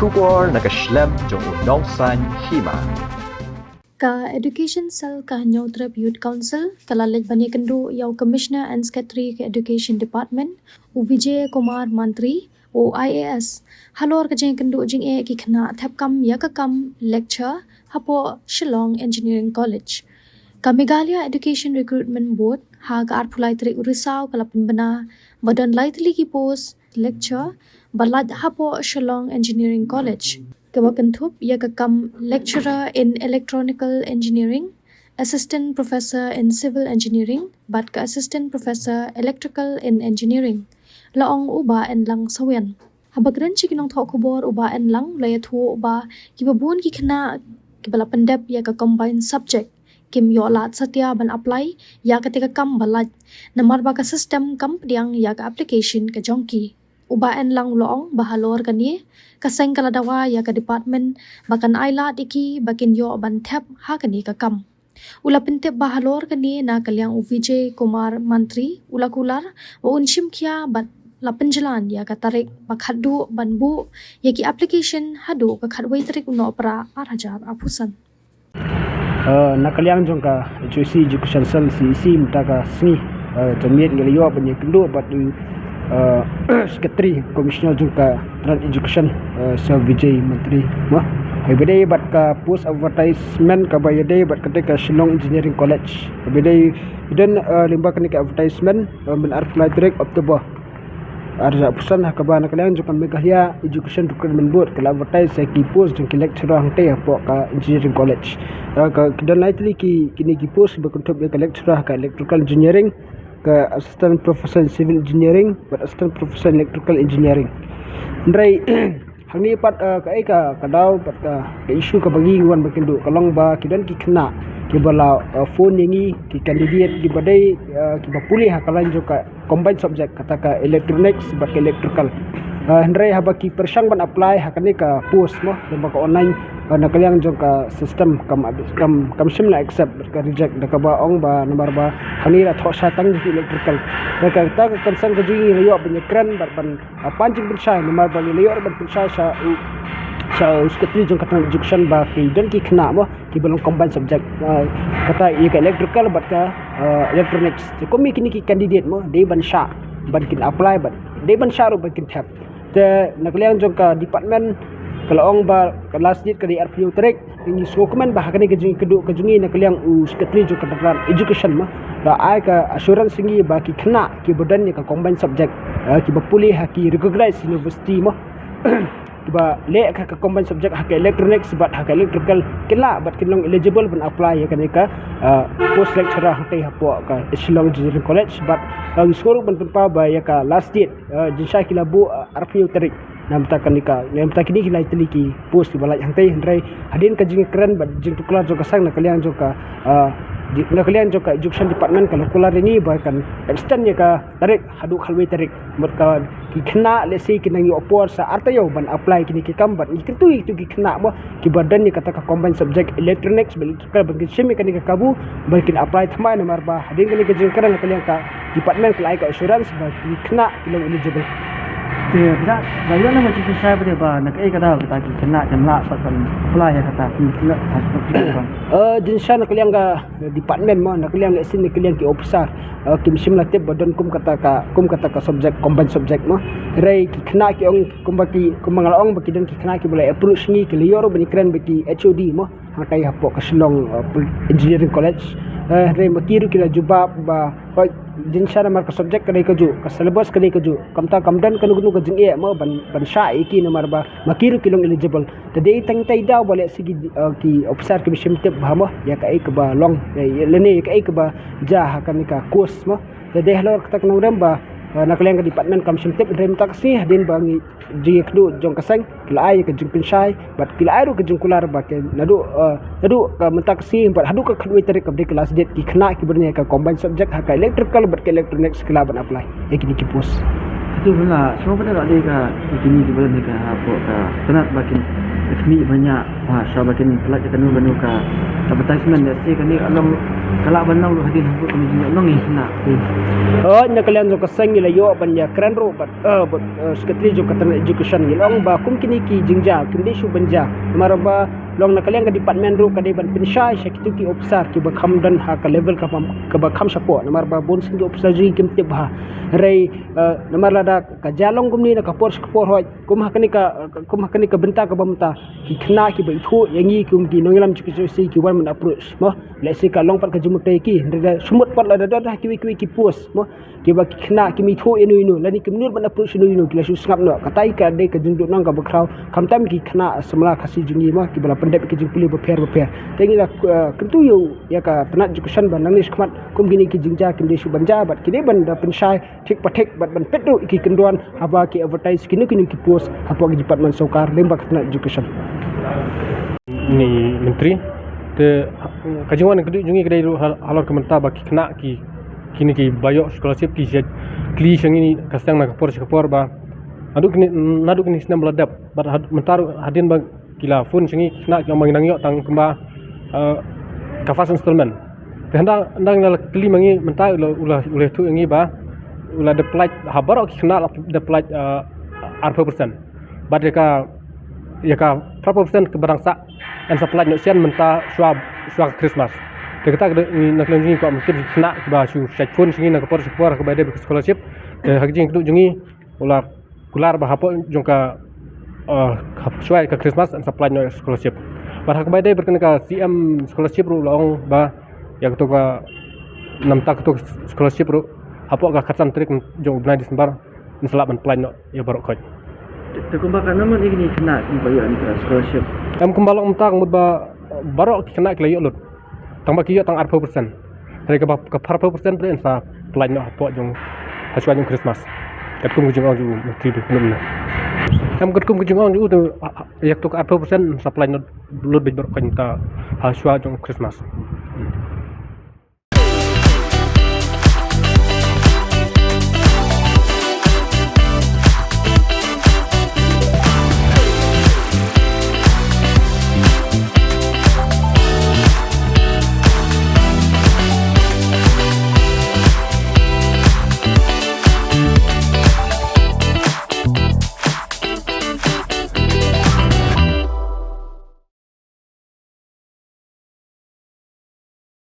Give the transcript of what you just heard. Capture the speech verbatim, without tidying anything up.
Khubor na ka shlem jong u nongsan hima. Ka Education Cell ka Hynñiewtrep Youth Council ka la leit ban ïakynduh ïa u Commissioner and Secretary ka Education Department, u Vijay Kumar Mantri, u I A S, halor ka jingkynduh jingeh ki khynnah thep kam ïa ka kam lecturer hapoh Shillong Engineering College. Ka Meghalaya Education Recruitment Board ha ka arphew lai tarik u Risaw ka la pynbna ba don lai tylli ki post lecturer ba lait hapoh Shillong Engineering College, kaba kynthup ïa ka kam Lecturer in Electronical Engineering, Assistant Professor in Civil Engineering bad ka Assistant Professor Electrical in Engineering, la ong u Bah Enlang Sawian. Haba kren sha ki nongthoh khubor, u Bah Enlang u la ïathuh ba kiba bun ki khynnah kiba la pyndep ïa ka combined subject kim ïoh lad satia ban apply ïa kata ka kam ba lait, namar ba ka system kam pdiang ïa ka application ka jong ki. U Bah Enlang u la ong ba halor kane, ka seng ka la dawa ïa ka department ba kan ai lad ïa ki ba kin ïoh ban thep ha kane ka kam. U la pyntip ba halor kane, na ka liang u Vijay Kumar Mantri u la kular ba un shim khia bad la pynjlan ïa ka tarik ba khatduh ban buh ïa ki application haduh ka khatwei tarik u Nohprah ar hajar arphew san. Uh, na ka liang jong ka H O C Education Cell, C E C, mynta ka sngi, uh, janmiet ngi la ïoh ban ïakynduh bad u, uh, Secretary Commissioner jong ka Trad Education, uh, Sir Vijay Mantri, mo. Haba ïadei bad ka post advertisement kaba ïadei bad kata ka Shillong Engineering College. Haba ïadei, ïadon, uh, lyngba kane ka advertisement, uh, mynta arphew lai tarik October. Ar hajar arphew san, ha kaba na ka liang jong ka Meghalaya Education Recruitment Board ka la advertise ïa ki post jong ki lecturer hangtei hapoh ka Engineering College. Uh, ka, ki don lai tylli ki, kine ki post ba kynthup ïa ka lecturer ha ka Electrical Engineering, ka Assistant Professor in Civil Engineering bad Assistant Professor in Electrical Engineering. Hynrei hangne pat, uh, kaei ka, ka daw bad ka, ka issue kaba ngi wan ban kynduh ka long ba ki don ki khynnah kiba la, uh, phone ïa ngi, ki candidate kiba dei, uh, kiba pule ha ka lain jong ka combined subject, kata ka electronics bad ka electrical. Uh, hynrei haba ki pyrshang ban apply ha kane ka post, mo, lyngba ka online, uh, na ka liang jong ka system kam, kam, kam shym la accept bad ka reject, da kaba ong ba namar ba hangne la thoh shai tang ki electrical. Da kata ka concern ka jong ngi la ïoh ban ïakren bad ban, uh, pan jingpynshai, namar ba ngi la ïoh ban pynshai sha u, sha u Secretary jong ka Trad Education ba ki don ki khynnah, mo, kiba long combined subject, uh, kata ïa ka electrical bad ka, uh, electronics. Te kum ïa kine ki candidate, mo, dei ban shah ban kin apply bad dei ban shah ruh ban kin thep. Te na ka liang jong ka department ka la ong ba ka last date ka dei arphew tarik. Ngi sngewkmen ba ha kane ka jingkynduh ka jong ngi na ka liang u Secretary jong ka Department Education, mo, la ai ka assurance ïa ngi ba ki khynnah kiba don ïa ka combined subject, uh, kiba pule ha ki recognized university, mo, kiba leh ka, ka combined subject ha ka electronics bad ha ka electrical, kin lah bad kin long eligible ban apply ïa kane ka, uh, post lecturer hangtei hapoh ka Shillong Engineering College. Bad, uh, ngi sngewbha ruh ban pynpaw ba ïa ka last date, uh, jingshai ki la buh, uh, arphew tarik. Na bynta kane ka, na bynta kine ki lai tylli ki post kiba lait hangtei, hynrei hadien ka jingkren bad jingtuklar jong ka seng na ka liang jong ka, uh, di-, na ka liang jong ka Education Department ka la kular ïa ngi ba kan extend ïa ka tarik haduh khatwei tarik. Mut ka ki khynnah lehse ki nang ïoh por sa ar taïew ban apply kine ki kam bad ngi kyntu ïa kitu ki khynnah, mo, kiba don ïa kata ka combined subject electronics bad electrical ban kin shim ïa kane ka kabu ban kin apply thymmai, namar ba hadien kane ka jingkren na ka liang ka department ka la ai ka assurance ba ki khynnah ki long eligible. Te, ba, ba ïoh na ma jingpynshai ba, ba na kaei ka daw kata ki khynnah kim lah ban apply ïa kata, ki khynnah ha ka. Eh, jingshai na ka liang ka department, mo, na ka liang lehse na ka liang ki officer, uh, kim shym la tip ba don kum kata ka, kum kata ka subject, combined subject, mo. Hynrei ki khynnah ki ong kumba ki, kumba nga la ong ba ki don ki khynnah kiba la approach ngi, ki la ïoh ruh ban ïakren bad ki H O D, mo, hangtei hapoh ka Shillong, uh, Pol-, Engineering College. Uh, hynrei ma ki ruh ki la jubab ba, ba jingshai namar ka subject ka dei kajuh, ka syllabus ka dei kajuh. Kumta kam don kano kano ka jingeh, mo, ban, ban shah ïa ki namar ba ma ki ruh ki long eligible. Te dei tang ita i daw ba lehse ki, uh, ki officer kim shym tip bha, mo, ïa kaei kaba long, ïa, ïa lane ïa kaei kaba jia ha kane ka course, mo. Te dei halor kata ka nongrim ba, uh, na ka liang ka department kam shym tip, hynrei mynta ka sngi hadien ba ngi jingïakynduh jong ka seng ki la ai ka jingpynshai bad ki la ai ruh ka jingkular ba ki naduh, uh, naduh ka mynta ka sngi bad haduh ka khatwei tarik kaba dei ka last date, ki khynnah kiba don ïa ka combined subject ha ka electrical bad ka electronics ki lah ban apply ïa kine ki post. Tu huna, shuwa ba da la dei ka, kini ki ba don ka hapoh ka tnat ba kin khmih bniah, ha, shuwa ba kin pyllait kano kano ka advertisement, ïa shi kane ka long ka lah ban long ruh hadien hapoh kane ka jinglong ïa kine. Oh, na ka liang jong ka seng ngi la ïoh ban ïakren ruh bad, eh, bad, eh, Secretary jong ka tnat Education, ngi la ong ba kum kine ki jingjia kim dei shuh ban jia. Namar ba long na ka liang ka department ruh ka dei ban pynshai sha kito ki officer kiba kham don ha ka level kaba, kaba kham shapoh. Namar ba bun sien ki officer jong ngi kim tip bha. Hynrei, eh, namar lada ka jia long kumne na ka por sha ka por, hooid, kum ha kane ka, kum ha kane ka bynta kaba mynta, ki khynnah kiba ithuh ïa ngi kum ki nongïalam jong ka C C C ki wan ban approach, mo. Lehse ka long pat ka jingmut ïa ki, hynrei da shu mut pat lada don ha kiwei kiwei ki post, mo, kiba ki khynnah kim ithuh ïano ïano, lane kim nud ban approach ïano ïano, ki la shu sngap noh. Kata ka dei ka jingduhnong kaba khraw, khamtam ki khynnah samla Khasi jong ngi, mo, kiba la pyndep ïa ki jingpule bapher bapher. Te ngi la, eh, kyntu ïa u, ïa ka tnat Education ba nangne shakhmat kum kine ki jingjia kim dei shuh ban jia bad ki dei ban da pynshai thik pa thik bad ban peit ruh ïa ki kyndon haba ki advertise kino kino ki post hapoh ki department sorkar lyngba ka tnat Education. Ni Myntri, te ka jingwan kynduh jong ngi ka dei ruh hal-, halor ka mynta ba ki khynnah ki, kine kiba ïoh scholarship ki jait kylli sha ngi ka seng na ka por sha ka por ba naduh kine, naduh kine snem ba la dep bad had-, mynta ruh hadien ba ki la phone sha ngi ki khynnah ki ong ba ngi dang ïoh tang kumba, eh, ka first installment. Te hynda, hynda ngi la kylli ma ngi mynta u la, u la, u la ïathuh ïa ngi ba u la dep pyllait ha baroh ki khynnah la dep pyllait, eh, arphew percent. Bad ïa ka, ïa ka phraphew percent kaba dang sah yn sa pyllait noh shen mynta shuwa, shuwa ka Christmas. Te kata ka dei, ngi na ka liang jong ngi kwah ban tip ki khynnah kiba shu shait phone sha ngi na ka por sha ka por ha kaba ïadei bad ka scholarship. Te ha ka jingkynduh jong ngi u la kular ba hapoh jong ka, eh, hap-, shuwa ka Christmas yn sa pyllait noh ïa ka scholarship. Bad ha kaba ïadei bad kane ka C M scholarship ruh u la ong ba ïa kato ka, namar kato ka scholarship ruh hapoh ka khatsan tarik jong u bnai December yn sa lah ban pyllait noh ïa baroh khoit. Te, te kumba katno ngut ïa kine ki khynnah kiba ïoh ïa ka scholarship? Em, kumba long mynta ka mut ba baroh ki khynnah ki la ïoh lut. Tang ba ki ïoh tang arphew percent. Hynrei kaba, ka phraphew percent pyrshah yn sa pyllait noh hapoh jong, ha shuwa jong Christmas. Katkum ka jingong jong u Myntri Bikrem ne. Em, katkum ka jingong jong u te, ha, ha, ïa kato ka arphew percent yn sa pyllait noh lut beit baroh khoit mynta ha shuwa jong Christmas.